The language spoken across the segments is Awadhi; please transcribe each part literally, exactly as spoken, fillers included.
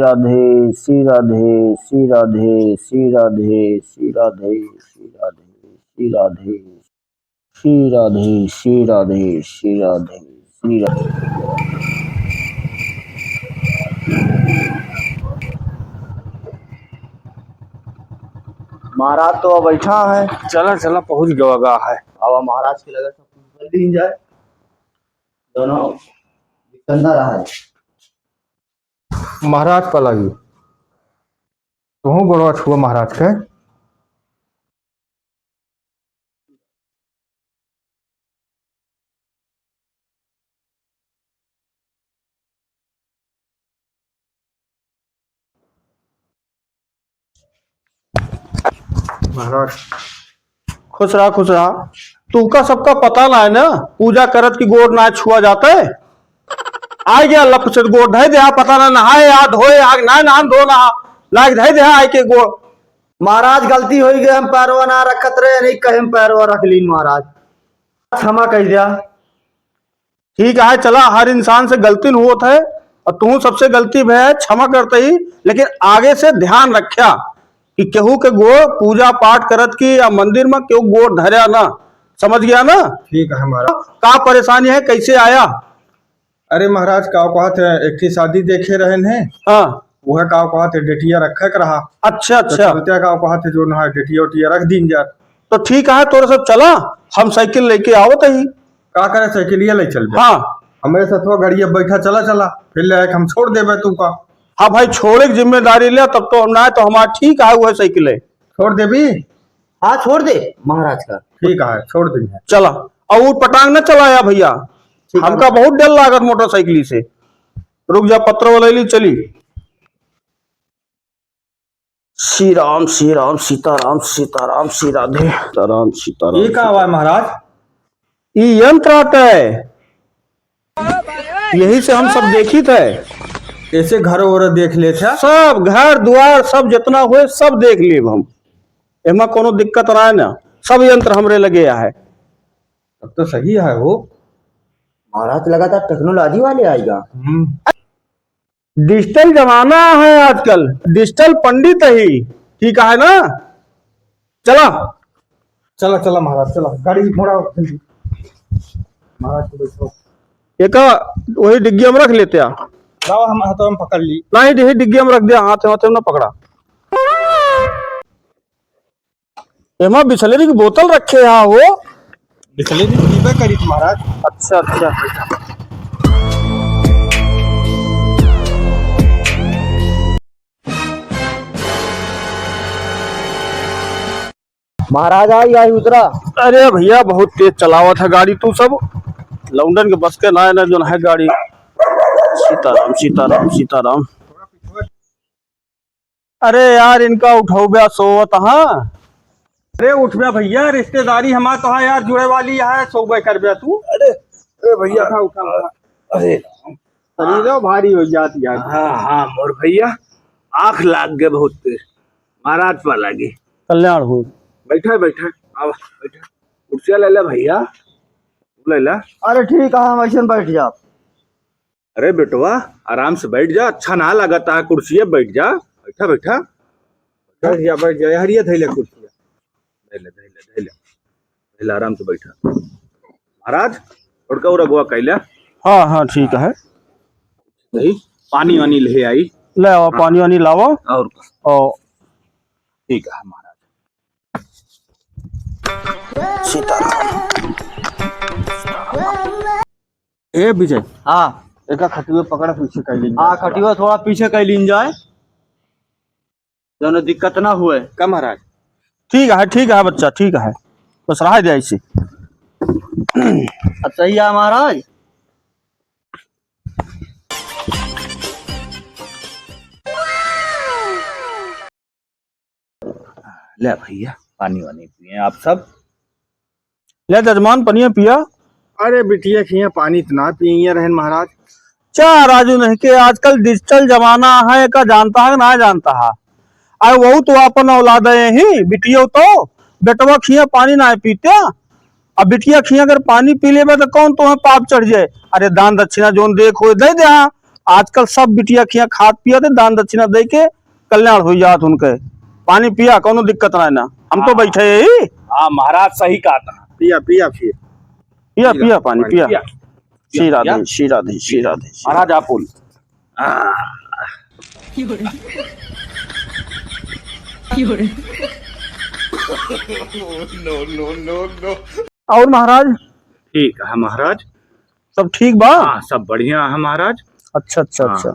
राधे, श्री राधे, श्री राधे, श्री राधे। महाराज तो अब बैठा है। चला, चला, पहुँच गवा गा है। अब महाराज के लगे सब कुछ कर दी जाए। दोनों दिक्कत ना रहा है। महाराज पलागी, तुहूँ गोड़वा छुआ महाराज के। महाराज। खुश रहा, खुश रहा। तुहका सबका पता ना है ना, पूजा करत की गोड़ ना छुआ जाता है। आ गया लप से गोड़ धइ दे, आ पता ना नहाए, आ धोए, आ ना नहान धो नहा, लाग धइ दे, आए के गोड़। महाराज, गलती होइ गई, हम पैरवा ना रखत रहे, नहीं कहे हम पैरवा रख ली महाराज, क्षमा कह दिया। ठीक है, चला, हर इंसान से गलती न होत है, और तू सबसे गलती भय है, क्षमा करते ही, लेकिन आगे से ध्यान रख्या कि केहू के गोड़ पूजा पाठ करत की या मंदिर में केहू गोड़ धरया ना, समझ गया ना? ठीक है महाराज। का परेशानी है, कैसे आया? अरे महाराज, का कहत है, एक ठे शादी देखे रहन है। हाँ। वह का कहत है, डेटिया रखे के रहा। अच्छा, तो अच्छा। चलते का कहत है, जो ना डेटिया उटिया रख दीन जा। तो ठीक है, तोरे सब चला, हम साइकिल लेके आवत ही। का करे, साइकिलिया ले चलबे? हाँ। हमरे साथ वो गाड़िया बैठा, चला, चला, फिर ले आके हम छोड़ देबे तुमका। हाँ भाई, छोड़े के जिम्मेदारी ले, तब तो हम ना, तो हमार ठीक है, वह साइकिल है। छोड़ देबी? हाँ, छोड़ दे महाराज का। ठीक है, छोड़ देंगे। चला, और पटांग न चलाया भैया, ठीक है। हमका बहुत डर लागत मोटरसाइकिल से। रुक जा, पत्र वाला ली चली। श्री राम, श्री राम, सीताराम, सीताराम, श्री राधे, सीताराम, सीताराम, ये का हुआ है महाराज? ई यंत्र आता है, यही से हम सब देखित है। ऐसे घर और देख लेत है? सब घर द्वार सब जितना हुए सब देख लेब हम, एमा कोनो दिक्कत ना है ना, सब यंत्र हमरे लगे है। तब तो सही है हो। महाराज लगातार टेक्नोलॉजी वाले आएगा। हम्म। डिजिटल जमाना है आजकल, डिजिटल पंडित ही, ठीक है ना? चला। चला, चला महाराज, चला, गाड़ी घोड़ा जल्दी। महाराज को बैठाओ। एका वही डिग्गिया में रख लेते हैं। लाओ, हम हाथों में पकड़ ली। नहीं, यही डिग्गिया में रख दिया, हाथ, हाथ में ना पकड़ा। एमा बिसलेरी की बोतल रखे हा हो। बिसलेरी पीबे करी महाराज। अच्छा, अच्छा। महाराज आई, आई उतरा। अरे भैया, बहुत तेज चलावत है गाड़ी तू सब। लौंडन के बस के ना है ना, जो है गाड़ी। सीताराम, सीताराम, सीताराम। अरे यार, इनका उठौब्या सोवत, हाँ। अरे उठब्या भैया, रिश्तेदारी हमार तोहार यार जुड़े वाली है, सोबे करब्या तू। अरे, अरे भैया। उठा, उठा, उठा। अरे। शरीरो भारी हो जात यार। हाँ, हाँ, मोर भैया, आँख लाग गए बहुत तेज। महाराज पा लागी। कल्याण हो। बैठा, बैठा, आवा, बैठा। कुर्सिया ले ले भैया, ले ले। अरे ठीक है, हम ऐसे बैठ जाब। अरे बेटवा, आराम से बैठ जा, अच्छा ना लगता है कुर्सिया, बैठ जा, बैठा, बैठा। बैठ जा, बैठ जा, हरिया धैले कुर्सिया। धैले, धैले, धैले। धैले, आराम से बैठा। महाराज, उड़का उड़गवा कैले। हाँ, हाँ, ठीक है। नहीं, पानी वानी ले आई। ले आवा, हाँ। पानी वानी लावा। और का? और ठीक है महाराज। सीताराम। ए विजय। हाँ। एका खटिया पकड़ा, पीछे कर लीन हाँ, जाए। खटिया थोड़ा पीछे कर लीन जाए, जौन दिक्कत ना हुए। का महाराज? ठीक है, ठीक है बच्चा, ठीक है, बस रह जाए इसे। अब सही है महाराज। ले भैया, पानी वानी पिए आप सब। ले जजमान, पनिया पिया। अरे बिटिया खिया पानी इतना पिए रहन महाराज। चा राजू नहीं के आजकल डिजिटल जमाना है, का जानता है ना जानता है? अरे वहू तो अपन औलाद है ही, बिटिया तो बेटवा खिया पानी ना पीते। अब बिटिया खिया अगर पानी पी लेबे तो कौन तुम्हें पाप चढ़ जाए? अरे दान दक्षिणा जोन देख हो दे दे, हाँ। आजकल सब बिटिया खिया खात पियत है, दान दक्षिणा दे के कल्याण हो जात उनके। पानी पिया, कौनो दिक्कत ना है ना, हम तो हाँ। बैठे ही। हाँ महाराज, सही कहा था। पिया, पिया फिर। पिया, पिया, पिया पानी, पानी, पिया। पिया। श्री राधे, पिया। श्री राधे, श्री राधे, श्री महाराज, आप बोल। आ। No, no, no, no। और महाराज? ठीक है महाराज। सब ठीक बा? हाँ, सब बढ़िया है महाराज। अच्छा, अच्छा, हाँ। अच्छा।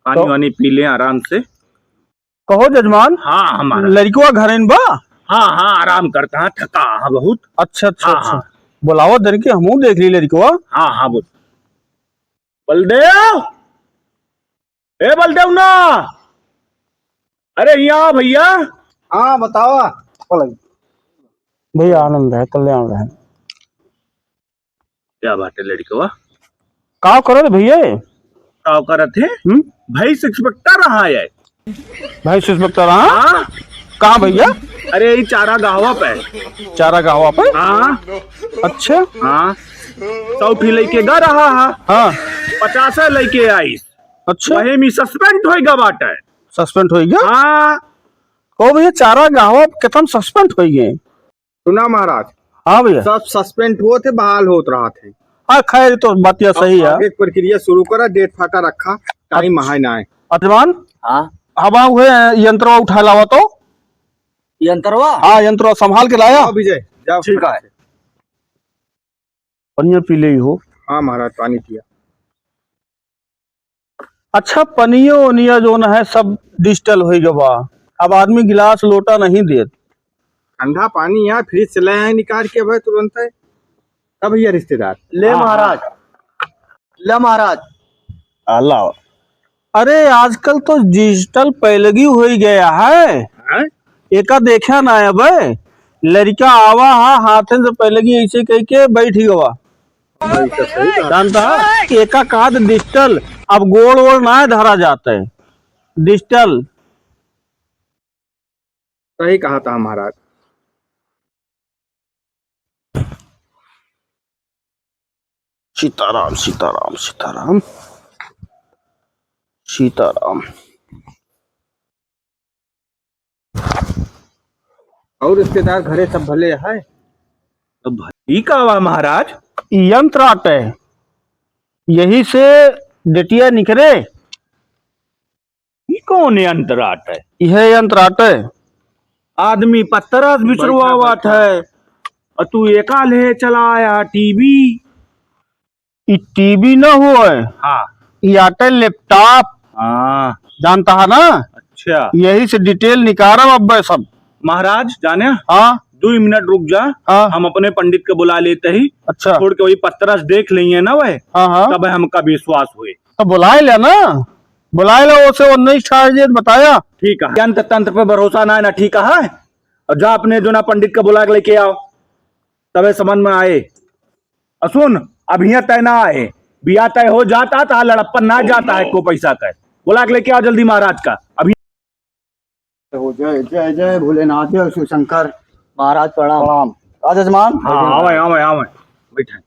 पानी तो वानी पी ले आराम से। कहो जजमान। हाँ, हमारा। लड़कवा घरे न बा? हाँ, हाँ, आराम करता है, थका है बहुत। अच्छा, अच्छा, हाँ, अच्छा। हाँ। बुलावा दन के हमहू देख ली लड़कवा। हाँ, हाँ, बोल। बलदेव, ए बलदेव ना, अरे यहाँ आ भैया। हाँ, बतावा। भैया आनंद है, कल्याण रहे। क्या बात है लड़कवा? का करत भैया? का करत है? हम्म? भैंस इंस्पेक्टर रहा है। भैंस इंस्पेक्टर रहा? हाँ। कहाँ भैया? अरे, ई चारा गाहवा पे। चारा गाहवा पे? हाँ। अच्छा। हाँ। सौ ठी लइके गा रहा है। हाँ। पचासे लइके आइस। अच्छा। वही में सस्पेंड होइगा बाटे। सस्पेंड होइगा? हाँ। कहो भैया, चारा गाहवा पे कितना सस्पेंड होइगे? सुना महाराज। हाँ भैया। सब सस्पेंड होत है, बहाल होत रहत है। हाँ, खैर, तो बतिया अब सही है। आगे के प्रक्रिया शुरू करा, डेट फाटा रखा, टाइम अच्छा। महाय ना है। अजमान, हाँ। हवा हुए यंत्रवा उठा लावा तो। यंत्रवा? हाँ, यंत्रवा संभाल के लाया। हाँ विजय, जाओ ठीक है। फटाक से। पनिया पी ले हो। हाँ महाराज, पानी पिया। अच्छा, पनियो ओनिया जौन है, सब डिजिटल होइ गवा। अब आदमी गिलास लोटा नहीं देत। ठंडा पानी यहाँ फ्रिज से ले आए निकाल के भाई तुरंत है। अब भैया रिश्तेदार। ले हाँ, महाराज, हाँ। ले महाराज। आ, लाओ। अरे, आजकल तो डिजिटल पैलगी होइ गया है। हैं? एका देखा ना है बे, लड़का आवा हा, हाथन से पैलगी ऐसे कह के बैठ गवा। भाई, तो सही बात। जानता है, एका कहा तो डिजिटल, अब गोड़ वोड़ ना धरा जाता है, डिजिटल। सही कहा था महाराज। सीताराम, सीताराम, सीताराम, सीताराम। और रिश्तेदार घरे सब भले है? तो भाई का बा महाराज? यंत्र आटे, यही से डेटिया निकरे। ई कौन यंत्र आटे? यह यंत्र आटे। आदमी पत्थर से बिचरवावत है, और तू एका ले चला आया टीवी। ई टीवी न होए। हाँ। ई आटे लैपटॉप। हाँ। जानता है ना? अच्छा। यही से डिटेल निकारब अब सब। महाराज, जाने? हाँ। दो मिनट रुक जा। हाँ। हम अपने पंडित के बुला लेते ही। अच्छा। छोड़ के वही पत्थर से देख लेंगे ना वह। हाँ, हाँ। तब हमका विश्वास होए। तो बुलाए ले ना, बुलाए ले, उसे उन्नीस ठार जे बताया। ठीक है, यंत्र तंत्र पे भरोसा ना है ना, ठीक है, और जा अपने जो ना पंडित का बुला के लेके आओ, तबे समझ में आए। और सुन, अब यहाँ तय ना आए, बियाह तय हो जाता तो लड़प्पन ना जाता है को पैसा का। बुला के लेके आओ जल्दी महाराज का अभी। हो, जय, जय, जय भोलेनाथ, जय शिव शंकर महाराज, प्रणाम। प्रणाम। राजजमान। हाँ, आवे, आवे, आवे, बैठे।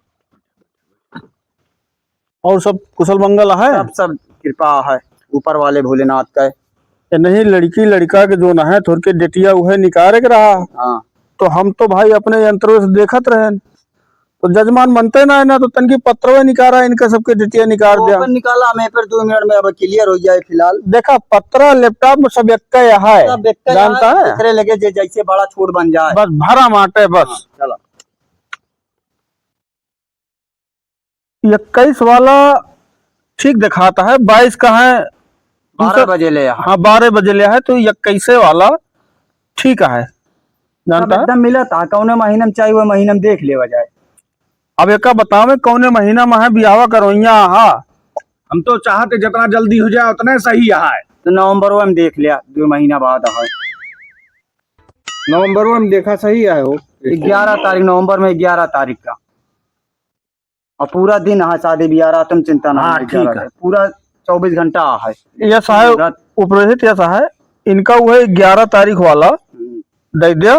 और सब कुशल मंगल है? सब, सब कृपा है ऊपर वाले भोलेनाथ का। ए, नहीं, लड़की लड़का के जो ना है, थोड़ के डेटिया उहे निकारे के रहा। हाँ। तो हम तो भाई अपने यंत्रों से देखत रहे, तो जजमान मनते ना है ना, तो तनकी पत्रवे निकारा, इनका सबके डेटिया निकार वो दिया। अपन निकाला, मैं फिर दो मिनट में अब क्लियर हो जाए फिलहाल। देखा, पत्रा लैपटॉप में सब एक है, सब एक है, जानता है? एकरे लगे जे जैसे बड़ा छोट बन जाए। बस भरा माटे बस। हाँ, चला। इक्कीस वाला ठीक दिखाता है, बाईस का है। बारह बजे ले आ। हाँ, बारह बजे ले है, तो इक्कीस वाला ठीक है, जानता है? एकदम मिलत है, कौने महीना में चाहिए, वो महीना में देख लेवा जाए। अब एका बतावे, कौने महीना में है बियाहवा करवैया? हाँ, हम तो चाहते जितना जल्दी हो जाए उतना सही है। तो नवंबर में देख लिया, दो महीना बाद है। नवंबर में देखा सही है हो। ग्यारह तारीख नवंबर में, ग्यारह तारीख का। और पूरा दिन है शादी ब्याह, रात में चिंता ना हाँ, है, ठीक ग्यारह है। पूरा चौबीस घंटा है। यस है, रात। उपरोहित यस है, इनका वो है ग्यारह तारीख वाला हम्म। दे दिया,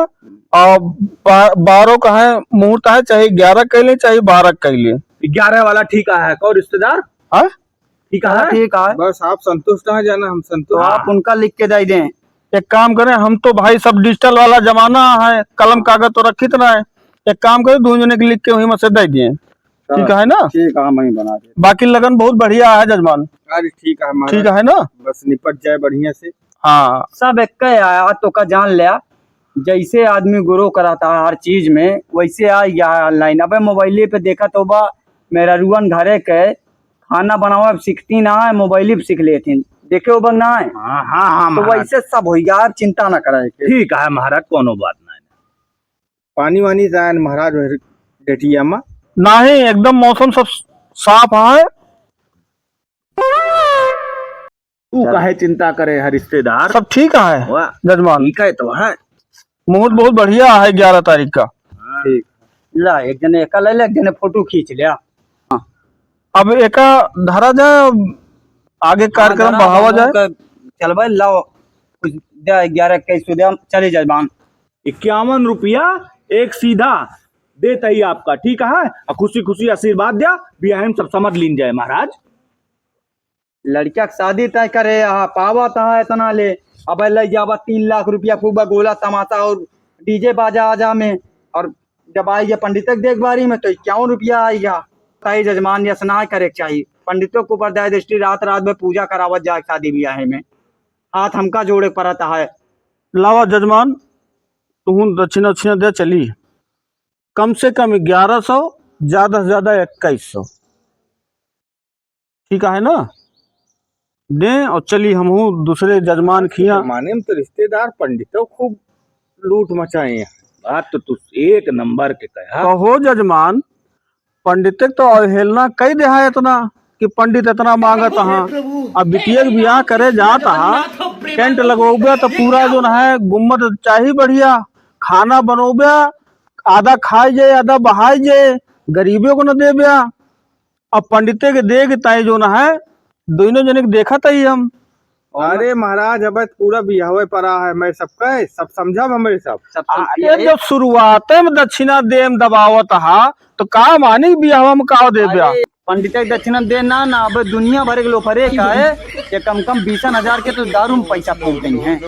और बा-, बारह का है मुहूर्त है, चाहे ग्यारह कह लें, चाहे बारह कह लें। ग्यारह वाला ठीक है, कौन रिश्तेदार? हाँ? ठीक है? ठीक है। बस आप संतुष्ट हैं, जाना हम संतुष्ट तो हैं। आप उनका लिख के दे दें। एक काम करें, हम तो भाई सब digital वाला जमाना है, कलम कागज तो रखित ना है। एक काम करें, दो जने के लिख के वहीं में से दे दिए। ठीक है ना? ठीक है, हम वहीं बना दे। बाकी लगन बहुत बढ़िया है जजमान। अरे ठीक है महाराज। ठीक है ना? बस निपट जाए बढ़िया से। हाँ। सब एक है, आज तो का जान लिया, जैसे आदमी grow कराता है हर चीज में, वैसे आ गया है online। अबे मोबाइले पे देखा तो बा, मेहरारुअन घरे के खाना बनावे सीखती ना है, मोबाइले पे सीख लेती। देखे हो बा ना है? हाँ, हाँ, हाँ, तो महाराज। वैसे सब हो गया, आप चिंता ना करे। ठीक है महाराज, कोनो बात नहीं। पानी वानी जाए न महाराज, वही डेटिया में? नहीं, एकदम मौसम सब साफ है। तू काहे चिंता करे है रिश्तेदार? सब ठीक है, वाह, जजमान। ठीक है तो है। मुहूर्त बहुत बढ़िया है ग्यारह तारीख का। हाँ। ठीक। ला, एक जने एका ले ले, एक जने फोटो खींच लिया। हाँ। अब एका धरा जाए, आगे हाँ, कार्यक्रम धरा बढ़ावा जाए। चल भाई, लाओ, कुछ दे, ग्यारह इक्कीस सौ दे, हम चले जाए बान। इक्यावन रुपया एक सीधा देत ही आपका, ठीक है? आ खुशी खुशी आशीर्वाद द्या, बियाहे में सब समझ लीन जाए महाराज। लड़किया के शादी तय करे, आ पावा तहा इतना ले, अब ले जावा तीन लाख रुपया खूब गोला तमाशा और डीजे बाजा आजा में, और जब आई गया पंडित के देख बारी में तो इक्यावन रुपया आई गया। ताई जजमान यस ना करे के चाहिए, पंडितों के ऊपर दया दृष्टि रात रात में पूजा करावत जाए शादी बियाहे में, हाथ हमका जोड़े के पड़त है। लावा जजमान, तुहूँ दक्षिणा उक्षिणा दे चली। कम से कम ग्यारह सौ, ज्यादा से ज्यादा इक्कीस सौ। ठीक है ना? दे और चली हमहूँ दूसरे जजमान खिया। जमाने में तो रिश्तेदार पंडितों खूब लूट मचाए हैं। बात तो तू एक नंबर के कहा। कहो जजमान, पंडित के तो अवहेलना कई देहा इतना कि पंडित इतना मांगत हाँ। अब बिटिया के बियाह करे जात हाँ, टेंट लगवाबे तो पूरा जोन है गुम्मट चाही बढ़िया, खाना बनवाबे, आधा खाए जाए, आधा बहाए जाए, गरीबे को न देबे। अब पंडिते के दे के ताई जोन है, दोनों जने के देखत ही हम। अरे महाराज, अब पूरा बियाहवे परा है, मैं सबका है, सब समझब हमरे सब। सब आ, समझिए। ये जब शुरुआते में दक्षिणा देम दबावत हा, तो का मानी बियाहवा में का देब्या? अरे, पंडित के दक्षिणा दे ना, ना, अब दुनिया भर के लोफरे का है, ये कम कम बीसन हजार के तो दारू में पैसा फूक देंगे हैं।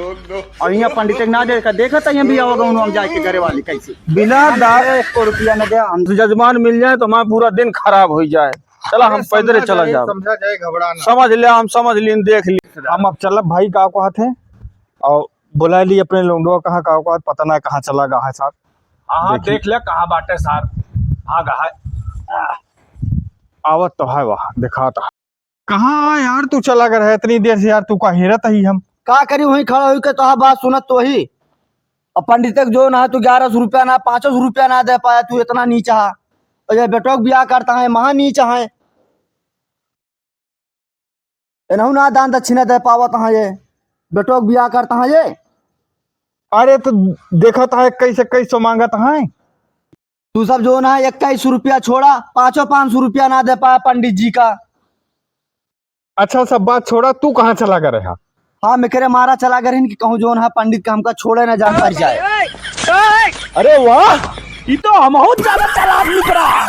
और यहाँ पंडित के ना दे का, देखत है, यहाँ बियाहवा गौन हम जाके घरे वाली कैसे? बिना दा- एक रुपया न दे, हम जजमान मिल जाए तो हमारा पूरा दिन खराब हो जाए। चला, अरे, हम पैदल समझा चला जाए, जाब। समझा जाए, घबरा ना। समझ ले, हम समझ लीन, देख ली। हम अब चलब भाई, का कहत है, और बुला ली अपने लौंडवा, कहाँ का कहत, पता ना कहाँ चला गा है सार। हाँ, देखी। देख ले कहाँ बाटे सार, आ गा है। आवत तो है, वहाँ देखात है। कहाँ यार तू चला गा रहे इतनी देर से यार, तू का हेरत ही हम? का करी, वहीं खड़ा हुई के तोहार बात सुनत तो ही। अब पंडित के जोन है तू ग्यारह सौ रुपया ना, पाँचो सौ रुपया ना दे पाया, तू इतना नीचा है। और ये बेटो के बियाह करता है, महा नीचा है। इनहू ना दान दक्षिणा दे पावत है ये। बेटो के बियाह करता है ये। अरे तो देखत है कैसे कैसे मांगत है। तू सब जोन है इक्कीस सौ रुपया छोड़ा, पाँचो पाँच सौ रुपया ना दे पाया पंडित जी का। अच्छा, सब बात छोड़ा, तू कहाँ चला गा रहा? हाँ, मैं करे मारा चला गा रही कि कहूँ जोन है पंडित का हमका छोड़े ना जान पर जाए। अरे वाह, ये तो हम बहुत ज्यादा चालाक निकला।